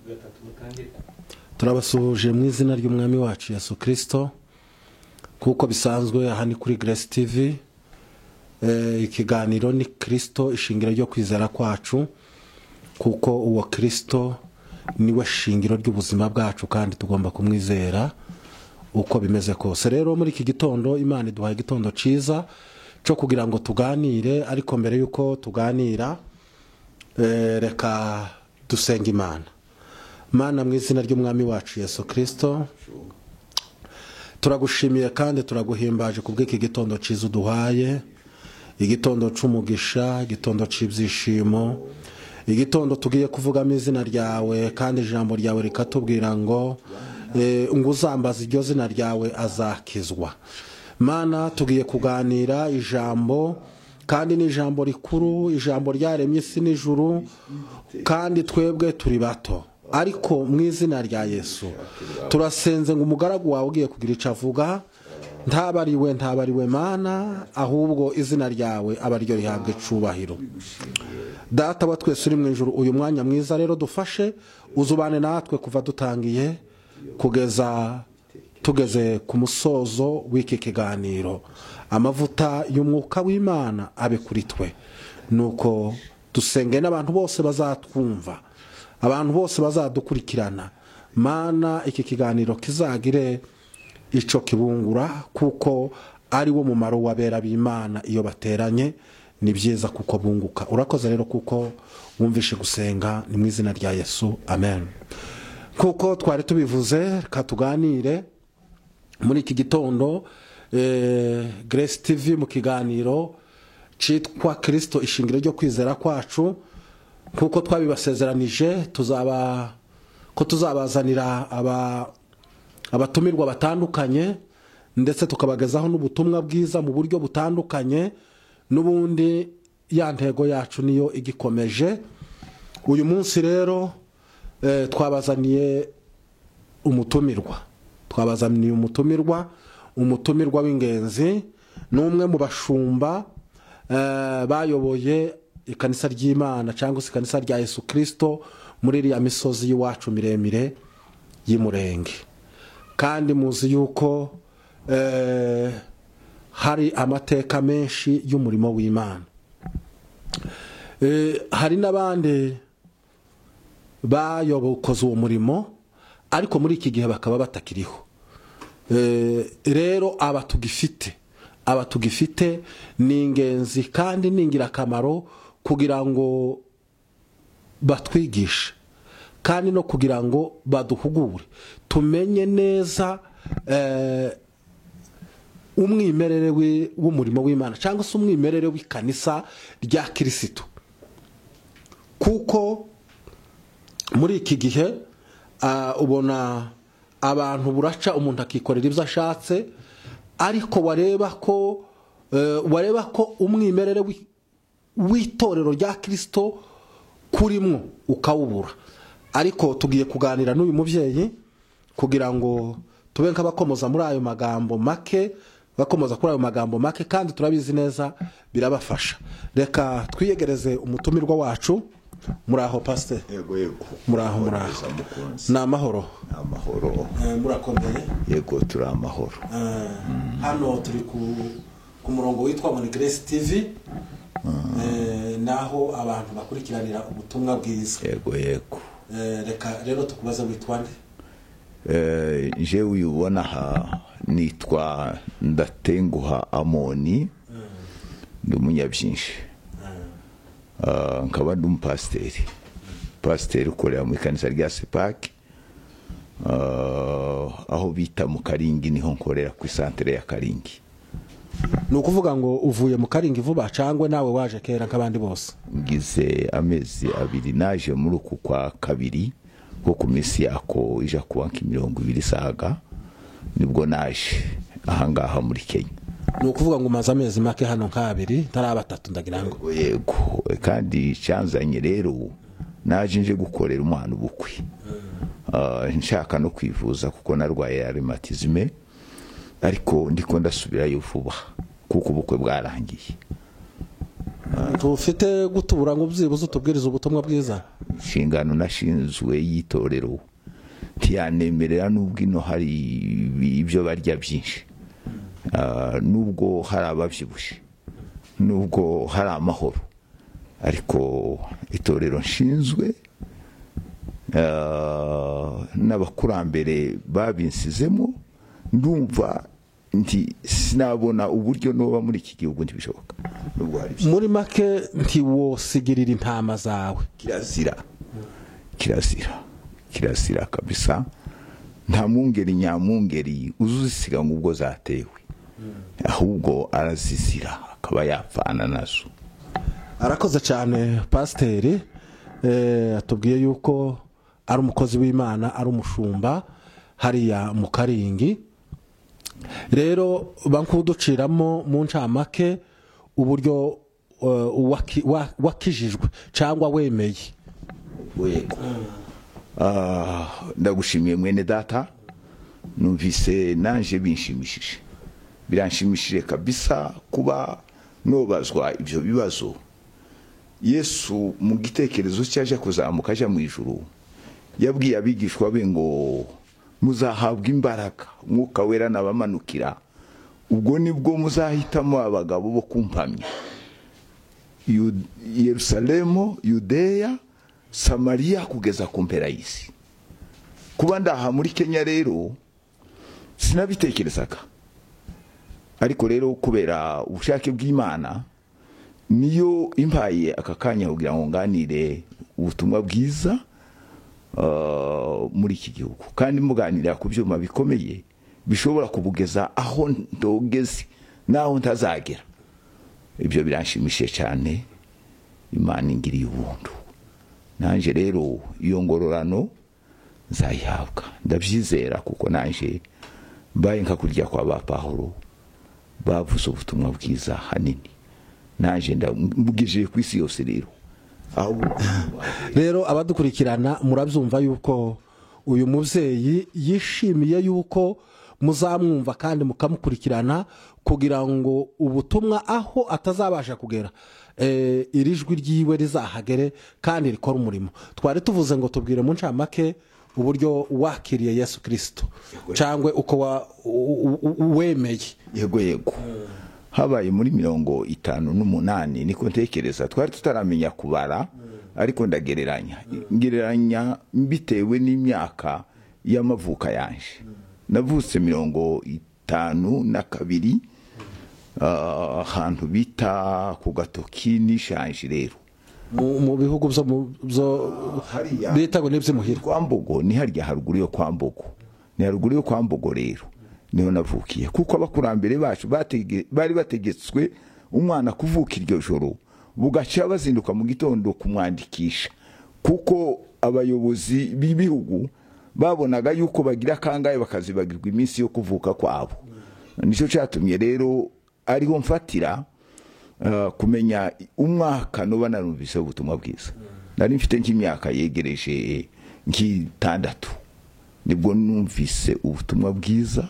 Gatatu mutangire. Turabasuhuje mu izina ry'Umwami wacu Yesu Kirisito. Kuko bisanzwe, aha ni kuri Grace TV. Ikiganiro ni Kirisito ishingiro ryo kwizera kwacu, kuko uwo Kirisito niwe shingiro ry'ubuzima bwacu kandi tugomba kumwizera uko bimeze kose. Rero muri iki gitondo Imana iduhaye igitondo cyiza cyo kugira ngo tuganire, ariko mbere y'uko tuganira, reka dusenge Imana. Mana, mu izina ry'Umwami wacu Yesu Kirisito, turagushimiye kandi turaguhimbaje ku bw'iki gitondo cyiza uduhaye, igitondo cy'umugisha, igitondo cy'ibyishimo, igitondo tugiye kuvugamo izina ryawe, kandi ijambo ryawe rikatubwira ngo uzambaza iryo zina ryawe azakizwa. Mana, tugiye kuganira ijambo, kandi ni ijambo rikuru, ijambo ryaremye isi n'ijuru, kandi twebwe turi bato, ariko mu izina rya Yesu turasenze ngo umugaragu wawe ugiye kugira icyo avuga ntabariwe, ntabariwe Mana, ahubwo izina ryawe aba ryo rihabwa icubahiro. Data wa twese uri mu ijuru, uyu mwanya mwiza rero dufashe, uzubane natwe kuva dutangiye kugeza tugeze ku musozo w'iki kiganiro. Amavuta y'umwuka w'Imana abe kuri twe, nuko dusenge n'abantu bose bazatwumva, abantu bose bazadukurikirana. Mana, iki kiganiro kizagire icyo kibungura, kuko ari wo mumaro w'abera b'Imana. Iyo bateranye ni byiza kuko bunguka. Urakoze rero kuko wumvishe gusenga, ni mu izina rya Yesu, amen. Kuko twari tubivuze, reka tuganire muri iki gitondo, Grace TV, mu kiganiro cyitwa Kirisito ishingiro ryo kwizera kwacu. Kuko twabibasezeranije tuzaba ko tuzabazanira abatumirwa batandukanye, ndetse tukabagezaho n'ubutumwa bwiza mu buryo butandukanye, n'ubundi ya ntego yacu niyo igikomeje. Uyu munsi rero twabazaniye umutumirwa, twabazaniye umutumirwa w'ingenzi. Ni umwe mu bashumba bayoboye ikanisa ry'Imana cyangwa se ikanisa rya Yesu Kirisito muri iriya misozi y'iwacu miremire y'Imurenge, kandi muzi yuko hari amateka menshi y'umurimo w'Imana. Hari n'abandi bayobokoze uwo murimo, ariko muri iki gihe bakaba batakiriho. Rero aba tugifite ni ingenzi kandi ni ingirakamaro kugira ngo batwigishe kandi no kugira ngo baduhugure, tumenye neza umwimerere w'umurimo w'Imana cyangwa se umwimerere w'ikanisa rya Kirisitu, kuko muri iki gihe ubona abantu buraca, umuntu akikorera ibyo ashatse, ariko wareba ko umwimerere w'itorero rya Kirisito kurimwo ukawubura. Ariko tugiye kuganira n'uyu mubyeyi kugira ngo tube nk'abakomoza muri ayo magambo make, bakomoza kuri ayo magambo make, kandi turabizi neza birabafasha. Reka twiyegereze umutumirwa wacu. Muraho, pasiteri? Yego. Muraho, muraho. Neza, mukunzi. Ni amahoro? Ni amahoro. Murakomeye? Yego, turi amahoro. Hano turi ku murongo witwa ngo ni Grace TV, naho abantu bakurikiranira ubutumwa bwiza. Yego. Reka rero tukubaze, witwa nde? Jewe uyu ubona aha nitwa Ndatenguha Amoni, ndi umunyabyinshi, nkaba ndi umupasiteri, pasiteri ukorera mu ikanisa rya Sepake, aho bita mu Karingi, niho nkorera ku isantere ya Karingi. Ni ukuvuga ngo uvuye mu Karingi vuba, cyangwa nawe waje kera nk'abandi bose? Ngize amezi 2. Naje muri uku kwa kabiri, nko ku minsi yako ija kuba nka 20 saga, nibwo naje ahangaha muri Kenya. Ni ukuvuga ngo umaze amezi make hano, nk'abiri ntaraba atatu, ndagira ngo. Yego, kandi cyanzanye rero, naje nje gukorera umwana ubukwe, nshaka no kwivuza kuko narwaye rhumatisme, ariko ndiko ndasubirayo vuba kuko ubukwe bwarangiye. Tufite gutubura ngo byibuze utubwirize ubutumwa bwiza. Inshingano nashinzwe y'itorero ntiyanemerera, nubwo ino hari ibyo barya byinshi, nubwo hari ababyibushye, nubwo hari amahoro, ariko itorero nshinzwe n'abakurambere babinsizemo, ndumva nti sinabona uburyo noba muri iki gihugu, ntibishoboka. Nubwo hari byinshi. Muri make ntiwosigirira intama zawe. Kirazira, kirazira, kirazira kabisa. Nta mwungeri nyamwungeri uzisiga ngo ubwo zatewe, ahubwo arazizira akaba yapfana nazo. Arakoze cyane pasiteri. Atubwiye yuko ari umukozi w'Imana, ari umushumba hariya mu Karingi. Rero bankuduciramo mu ncamake uburyo wakijijwe cyangwa wemeye. Yego. Ndagushimiye mwene data, numvise nanje binshimishije, biranshimishije kabisa kuba nobazwa ibyo bibazo. Yesu mu gitekerezo cyaje kuzamuka aja mu ijuru, yabwiye abigishwa be ngo muzahabwa imbaraga Umwuka Wera nabamanukira, ubwo nibwo muzahitamo abagabo bo kumpamya Yerusalemu, Yudeya, Samariya, kugeza ku mpera y'isi. Kuba ndaha muri Kenya rero sinabitekerezaga, ariko rero kubera ubushake bw'Imana niyo impaye aka kanya kugira ngo nganire ubutumwa bwiza muri iki gihugu, kandi muganira ku byuma bikomeye bishobora kubugeza aho ndogeze n'aho ntazagera. Ibyo biranshimishije cyane. Imana ingiriye ubuntu, nanjye rero iyo ngororano nzayihabwa, ndabyizera, kuko nanjye mbaye nka kurya kwa ba Pawulo bavuze ubutumwa bwiza hanini, nanjye ndabwije ku isi yose rero. Aho Rero abadukurikirana murabyumva yuko uyu mubyeyi yishimiye yuko muzamwumva kandi mukamukurikirana, kugira ngo ubutumwa aho atazabasha kugera, iri jwi ryiwe rizahagere kandi rikora umurimo. Twari tuvuze ngo tubwire mu ncamake uburyo wakiriye Yesu Kirisito cyangwa uko wemeye. Yego, yego. Habaye muri 58 niko ntekereza, twari tutaramenya kubara, ariko ndagereranya, ngereranya bitewe n'imyaka y'amavuka yanje. Navutse 52, ahantu bita ku Gatoki n'Ishanji rero. Mu bihugu byo Hariya. bita ngo n'iby'imuhira. Kwa Mbogo, ni harya haruguru yo kwa Mbogo, ni haruguru yo kwa Mbogo rero niho navukiye, kuko abakurambere bacu bari bategetswe umwana kuvuka iryo joro, bugaca bazinduka mu gitondo kumwandikisha, kuko abayobozi b'ibihugu babonaga yuko bagira kangahe bakazibagirwa iminsi yo kuvuka kwabo. Nicyo cyatumye rero ariho mfatira kumenya umwaka noba narumvise ubutumwa bwiza. Nari mfite nk'imyaka yegereje nk'itandatu nibwo numvise ubutumwa bwiza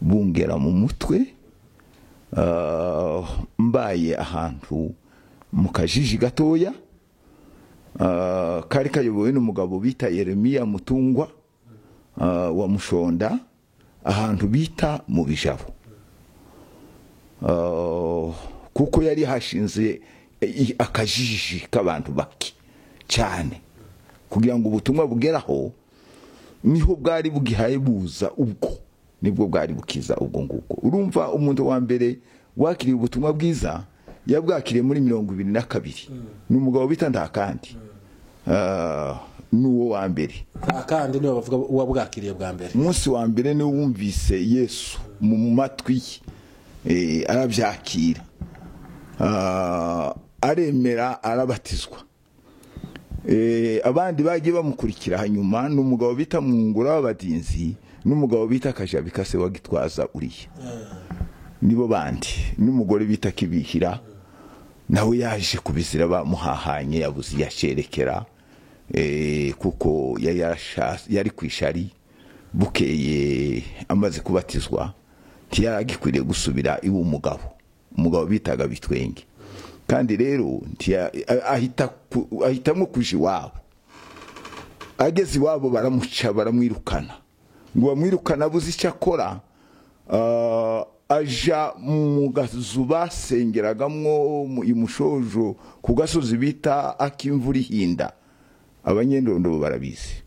bungera mu mutwe. Mbaye ahantu mu kajiji gatoya, kari kayobowe n'umugabo bita Yeremiya Mutungwa, wa Mushonda, ahantu bita mu Bijabo, kuko yari hashinze akajiji k'abantu bake cyane kugira ngo ubutumwa bugeraho. Niho bwari bugihaye buza, ubwo nibwo bwari bukiza ubwo ngubwo. Urumva umuntu wa mbere wakiriye ubutumwa bwiza yabwakiriye muri 22, ni umugabo bita Ntakandi. N'uwo wa mbere. Kandi niwe bavuga uwabwakiriye bwa mbere. Umunsi wa mbere niwe wumvise Yesu mu matwi ye, arabyakira, aremera, arabatizwa. Abandi bagiye bamukurikira hanyuma ni umugabo bita Mwungura w'Abadinzi n'umugabo bita Kajabika se wa Gitwaza uriya, nibo bandi, n'umugore bita Kibihira nawe yaje kubizira bamuhahanye, yabuze iyo acerekera, kuko yari ku ishari. Bukeye amaze kubatizwa ntiyari agikwiriye gusubira iwe umugabo, umugabo bitaga Bitwenge. Kandi rero ahitamo kuja iwabo. Ageze iwabo baramuca, baramwirukana. Ngo bamwirukana abuze icyo akora, aja mu gazu basengeragamwo imushojo ku gasozi bita Akimvura Ihinda, abanyendondo barabizi.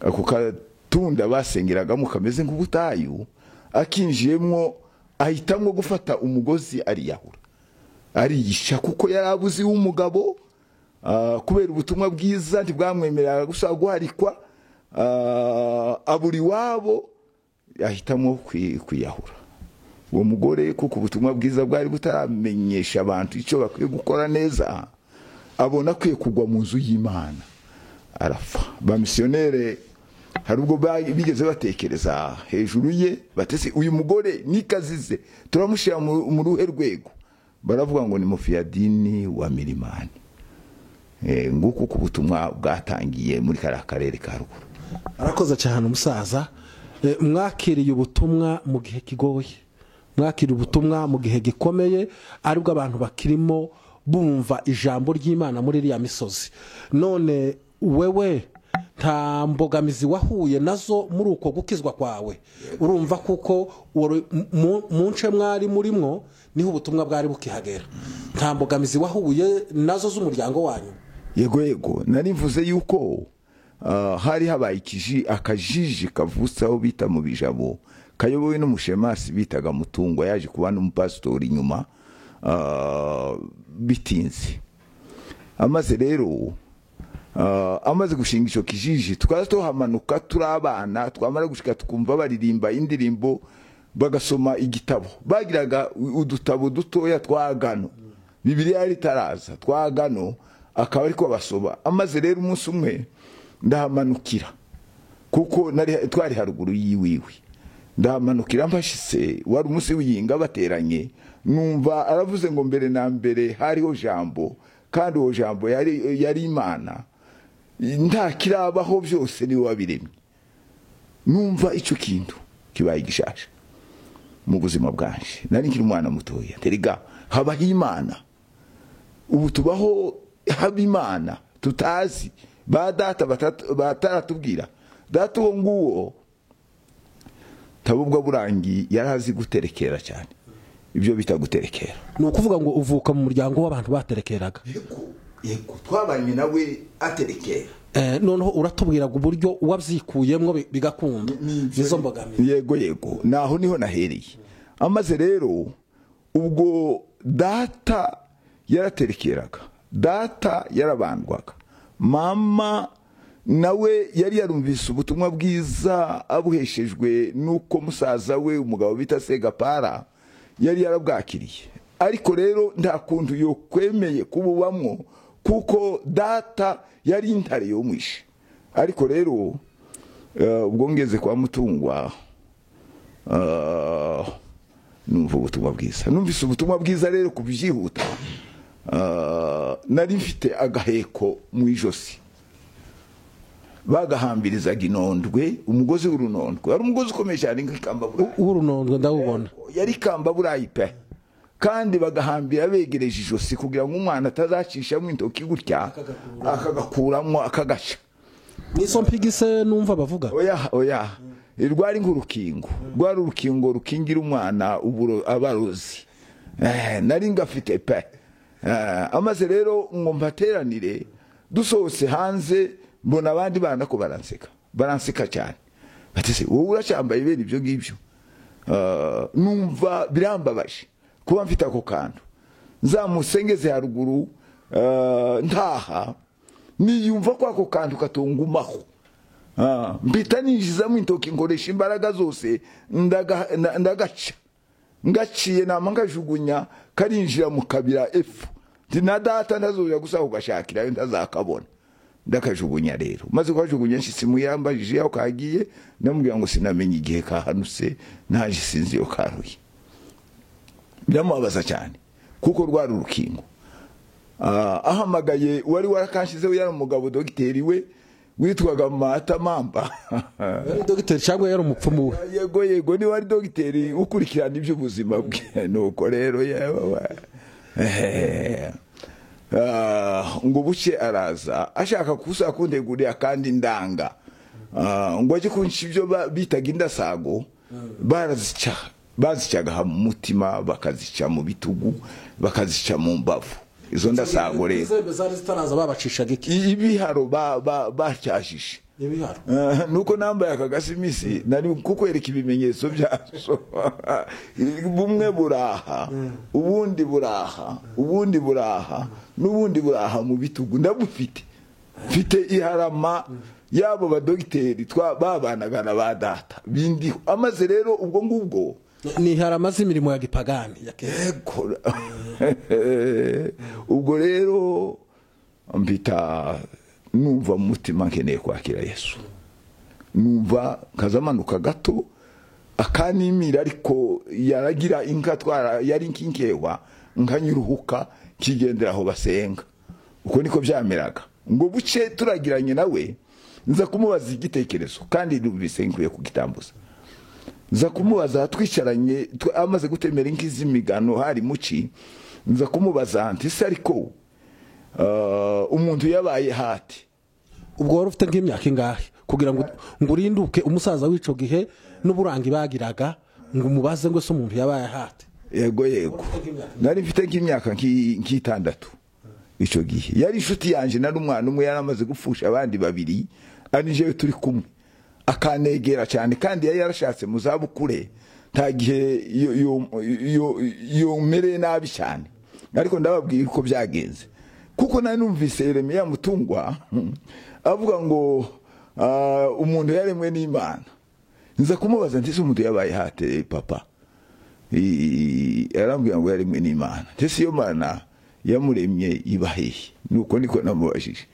Ako katunda basengeragamo kameze nk'ubutayu, akinjiyemwo ahitamwo gufata umugozi ariyahura, ariyica, kuko yari abuze w'umugabo. Kubera ubutumwa bwiza ntibwamwemerera gusa guharikwa, abura iwabo, ahitamo kwiyahura. Uwo mugore, kuko ubutumwa bwiza bwari butaramenyesha abantu icyo bakwiye gukora neza, abona akwiye kugwa mu nzu y'Imana, arapfa. Ba misiyonere hari ubwo bigeze batekereza hejuru ye, batese uyu mugore nikazize turamushyira mu ruhe rwego? Baravuga ngo ni mufiyadini wa Mirimani. Nguko uko ubutumwa bwatangiye muri kariya karere ka ruguru. Arakoze cyane umusaza. Mwakiriye ubutumwa mu gihe kigoye, mwakiriye ubutumwa mu gihe gikomeye, aribwo abantu bakirimo bumva ijambo ry'Imana muri iriya misozi. None wewe nta mbogamizi wahuye nazo muri uko gukizwa kwawe? Urumva kuko mu nce mwari murimwo niho ubutumwa bwari bukihagera, nta mbogamizi wahuye nazo z'umuryango wanyu? Yego yego, nari mvuze yuko hari habaye akajiji kavutse aho bita mu Bijabo, kayobowe n'umushemasi bitaga Mutungwa, yaje kuba n'umupasitori nyuma bitinze. Amaze rero amaze gushinga icyo kijiji, tukaza tuhamanuka turi abana, twamara gushika tukumva baririmba indirimbo, bagasoma igitabo. Bagiraga udutabo dutoya twa gano, Bibiliya yari itaraza, twa gano, akaba ariko basoma. Amaze rero umunsi umwe ndahamanukira, kuko twari haruguru yiwiwe, ndahamanukira mbashitse, wari umunsi w'iyinga bateranye, numva aravuze ngo mbere na mbere hariho jambo, kandi uwo jambo yari Imana, nta kirabaho byose niwe wabiremye. Numva icyo kintu kibaye gishasha mu buzima bwanje. Nari nkiri umwana mutoya, terega habaho Imana, ubu tubaho haba Imana tutazi, ba data bataratubwira. Data uwo nguwo tabubwa burangi yarazi guterekera cyane, ibyo bita guterekera. Ni ukuvuga ngo uvuka mu muryango w'abantu baterekeraga? Yego, twabanye nawe aterekera. Noneho uratubwira uburyo wabyikuyemwo bigakunda nizo mbogamizi. Yego yego, naho niho nahereye. Amaze rero ubwo data yaraterekeraga, data yarabandwaga, mama nawe yari yarumvise ubutumwa bwiza abuheshejwe nuko musaza we umugabo bita Segapara yari yarabwakiriye. Ariko rero nta kuntu yo kwemeye kububamwo, kuko data yari intare yo mwishe. Ariko rero ubwo ngeze kwa Mutungwa, numva ubutumwa bwiza. Numvise ubutumwa bwiza rero kubyihuta, nari mfite agaheko mu ijosi, bagahambirizaga inondwe, umugozi w'urunondwe, wari umugozi ukomeye cyane nk'ikambaburayi. W'urunondwe ndawubona, yari ikambaburayi pe, kandi bagahambira begereje ijosi kugira ngo umwana atazacishamo intoki gutya akagakuramo akagaca. Nizo mpigise numva bavuga? Oya oya, rwari nk'urukingo, rwari urukingo rukingira umwana abarozi. Nari ngafite pe. Amaze rero ngo mbateranire, dusohotse hanze mbona abandi bana ko baranseka, baranseka cyane, batese wowe uracyambaye bene ibyo ngibyo. Numva birambabaje kuba mfite ako kantu. Nzamusengeze haruguru, ntaha niyumva ko ako kantu katungumaho, mpita ninjizamo intoki, nkoresha imbaraga zose, ndagaca, ngaciye nama ngajugunya, karinjira mu kabira efu. Na data ntazoja gusa kugashakira ntazakabona. Ndakajugunya rero. Maze kukajugunya nshitse muyambajije aho kagiye, ndamubwira ngo sinamenye igihe kahanutse, naje sinzi yo karuye. Biramubabaza cyane kuko rwari urukingo. Ahamagaye wari warakanshizeho, yari umugabo dogiteri we witwaga Mata Mamba. Yari dogiteri cyangwa yari umupfumu we? Yego yego, ni wari dogiteri ukurikirana iby'ubuzima bwe. Nuko rero yewe Ngo buke araza ashaka kusa kuntegurira kandi ndanga. Ngo ajye kunca ibyo bitaga indasago, barazica, bazicaga mu mutima, bakazica mu bitugu, bakazica mu mbavu. Izo ndasago rero Inzembe zari zitaraza babacishaga iki? Ibiharo bacyajije. Ibiharo. Nuko nambaye aka gasimisi nari kukwereka ibimenyetso byazo. Bumwe buraha, ubundi buraha, ubundi buraha, n'ubundi buraha mu bitugu. Ndabufite, mfite iharama y'abo badogiteri babanaga na ba data bindiho. Amaze rero ubwo ngubwo Ni iharama z'imirimo ya gipagani ya kera. Yego. Ubwo rero mpita numva mu mutima nkeneye kwakira Yesu, numva nkazamanuka gato akanimira, ariko yaragira inka twara yari nkinkewa, nkanyuruhuka nkigendera aho basenga. Uko niko byameraga. Ngo buce turagiranye nawe, nza kumubaza igitekerezo kandi numvise nkwiye kugitambuza. Nza kumubaza twicaranye, amaze gutemera inka z'imigano hari muci, nza kumubaza nti se ariko umuntu yabaye hati? Ubwo wari ufite nk'imyaka ingahe kugira ngo urinduke umusaza w'ico gihe n'uburangi bagiraga, ngo umubaze ngo se umuntu yabaye hati? Yego yego, nari mfite nk'imyaka nk'itandatu ico gihe. Yari inshuti yanje, nari umwana umwe, yari amaze gupfusha abandi babiri, ari jewe turi kumwe, akanegera cyane, kandi yari yarashatse mu zabukure, nta gihe yomereye nabi cyane. Ariko ndababwira uko byagenze, kuko nari numvise Yeremiya Mutungwa avuga ngo umuntu yaremwe n'Imana. Nza kumubaza nti se umuntu yabaye hate papa? Yarambwira ngo yaremwe n'Imana. Nti iyo Mana yamuremye iba hehe? Nuko niko namubajije.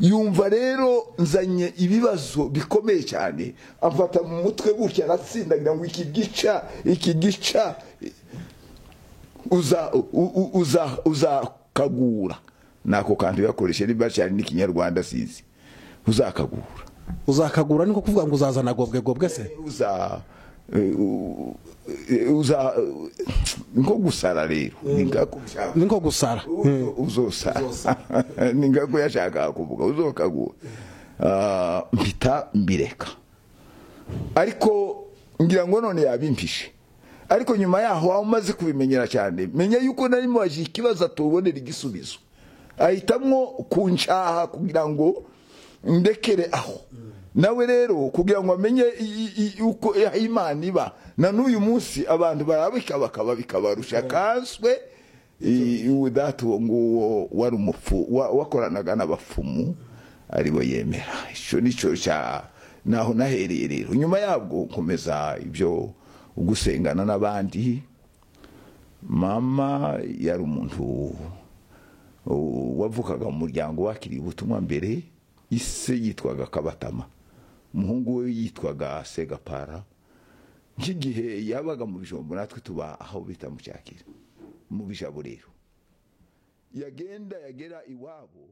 Yumva rero nzanye ibibazo bikomeye cyane, amfata mu mutwe gutya, aratsindagira ngo iki gica, iki gica uzakagura. Nako kantu yakoresheje niba cyane n'ikinyarwanda sinzi. Uzakagura. Uzakagura niko kuvuga ngo uzazana gobwe gobwe se? Uza nko gusara rero, niko gusara. Uzosara. Ningako yashaka kuvuga uzokagura. Mpita mbireka. Ariko ngira ngo none yabimpishe. Ariko nyuma yaho aho maze kubimenyera cyane, menya yuko nari mubaje ikibazo atubonera igisubizo, ahitamwo kuncaha kugira ngo ndekere aho. Nawe rero kugira ngo amenye uko Imana iba, na n'uyu munsi abantu barabika bakaba bikabarusha kanswe. Data uwo nguwo wari umupfu wakoranaga n'abapfumu aribo yemera. Icyo nicyo cya naho nahereye rero. Nyuma yabwo nkomeza ibyo gusengana n'abandi. Mama yari umuntu wavukaga mu muryango wakiriye ubutumwa mbere. Ise yitwaga Kabatama, umuhungu we yitwaga Segapara. Nk'igihe yabaga mu Bijombo, natwe tuba aho bita mu Cyakira mu Bijabo. Rero yagenda yagera iwabo.